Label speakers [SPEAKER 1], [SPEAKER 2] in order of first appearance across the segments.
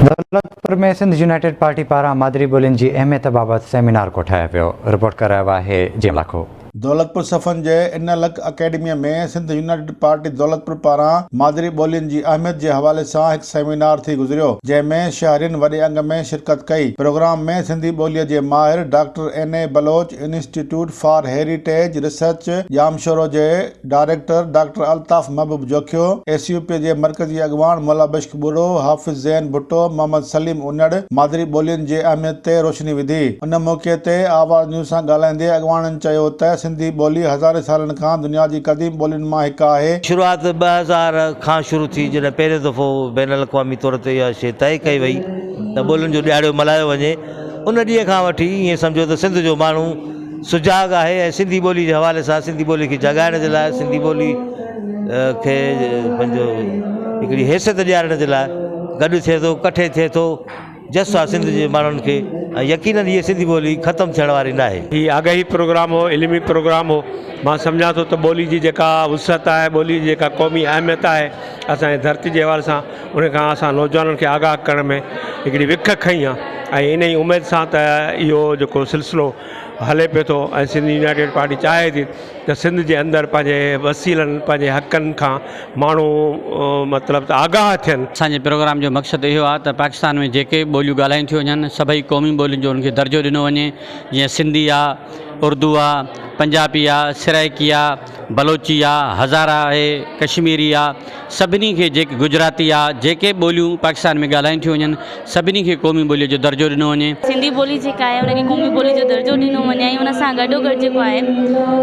[SPEAKER 1] Daulatpur ۾ Sindh united party پاران مادري ٻولين جي اهميت بابت سيمينار ڪوٺايو ويو، رپورٽ ڪرايو آهي جي ايم لاکو.
[SPEAKER 2] دولتپور صفن جي ان لڪ اڪيڊميء ۾ سنڌ يونائيٽيڊ پارٽي دولتپور پاران مادري ٻولين جي اهميت جي حوالي سان هڪ سيمينار ٿي گذريو، جنهن ۾ شهرين وڏي انگ ۾ شرڪت ڪئي. پروگرام ۾ سنڌي ٻوليء جي ماهر doctor N A Baloch, institute for heritage research Jamshoro جي director doctor Altaf Mehboob Jokhio, S U P جي مرڪزي اڳواڻ مولا بشڪ ٻرڙو، حافظ زين ڀٽو، محمد سليم انڙ مادري ٻولين جي اهميت تي روشني وڌي. ان موقعي تي آواز نيوز سان ڳالهائيندي اڳواڻن چيو ته سنڌي ٻولي هزارين سالن کان دنيا جي قديم ٻولين مان هڪ آهي،
[SPEAKER 3] شروعات 2000 کان شروع ٿي جڏهن پهريون دفعو بين الاقوامي طور تي اها شيء طئي ڪئي وئي ته ٻولين جو ڏهاڙو ملهايو وڃي ان ڏينهن کان وٺي ائين سمجهو ته سنڌ جو ماڻهو سجاڳ آهي ۽ سنڌي ٻولي جي حوالي سان سنڌي ٻولي کي جاڳائڻ جي لاء سنڌي ٻولي کي پنهنجو هڪڙي حيثيت ڏيارڻ جي لاء گڏ ٿئي ٿو ڪٺي ٿئي ٿو جس آ سنڌ جي ماڻهن کي ۽ يقينن هيء سنڌي ٻولي ختم ٿيڻ واري ناهي.
[SPEAKER 4] هي آگاهي پروگرام هو، علمي پروگرام هو، مان سمجهان ٿو ته ٻولي جي جيڪا وسعت آهي، ٻولي جي جيڪا قومي اهميت آهي اسان جي ڌرتي جي حوالي سان ان کان اسان نوجوانن کي آگاهه ڪرڻ ۾ هڪڙي وک کنئي آهي ۽ انهي اميد سان ته اهو جيڪو سلسلو هلي پيو ٿو ۽ سنڌ يونائيٽيڊ پارٽي چاهي ٿي ته سنڌ جي اندر پنهنجي وسيلن پنهنجي حقن کان ماڻهو مطلب ته آگاهه ٿين.
[SPEAKER 5] اسان جي پروگرام جو مقصد اهو آهي ته پاڪستان ۾ جيڪي به ٻوليون ڳالهايون ٿيون وڃن سڀئي قومي ٻولين جو ان کي درجو ڏنو وڃي جيئن سنڌي آ، اردو آ، پنجابي آ، سرائيڪي آ، بلوچي آ، هزاره آهي، ڪشميري آ، سڀني کي جيڪي گجراتي آ، جيڪي به ٻوليون پاڪستان ۾ ڳالهايون ٿيون وڃن سڀني کي قومي ٻوليء جو درجو ڏنو وڃي.
[SPEAKER 6] سنڌي ٻولي جيڪا آهي ان کي قومي ٻولي جو درجو ڏنو وڃي ۽ ان سان گڏو گڏ جيڪو آهي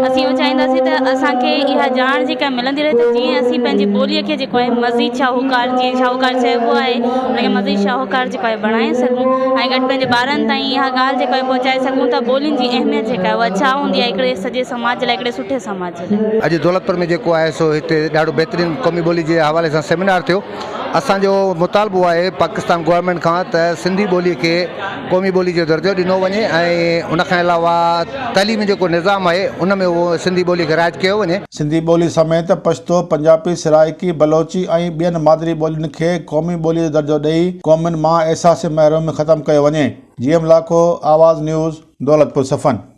[SPEAKER 6] اسين اهو چاهينداسين ته اسان کي اها ڄاڻ جيڪا ملندي رهي ته جيئن اسين پنهنجي ٻوليء کي جيڪو آهي مزيد شاهوڪار جيئن شاهوڪار چئبو آهي ان کي مزيد شاهوڪار جيڪو آهي بڻائي سگهون ۽ گڏ پنهنجي ٻارن تائين اها ڳالهه جيڪا آهي پهچائي سگهون ته ٻولين جي اهميت جيڪا آهي اها ڇا هوندي آهي هڪڙي سڄي سماج جي لاء هڪڙي سٺي سماج جي لاء.
[SPEAKER 7] اڄ دولتپور ۾ جيڪو آهي سو هتي ڏاڍو بهترين قومي ٻولي جي حوالي سان سيمينار ٿيو. اسان جو مطالبو آهي پاڪستان گورنمينٽ کان ته سنڌي ٻولي کي قومي ٻولي جو درجو ڏنو وڃي ۽ ان کان علاوه تعليمي جيڪو نظام آهي ان ۾ اهو سنڌي ٻولي کي رائج ڪيو وڃي.
[SPEAKER 2] سنڌي ٻولي سميت پشتو، پنجابي، سرائيڪي، بلوچي ۽ ٻين مادري ٻولين کي قومي ٻولي جو درجو ڏئي قومن مان احساس محرومي ختم ڪيو وڃي. جي ايم لاکو، آواز نيوز، دولتپور صفن.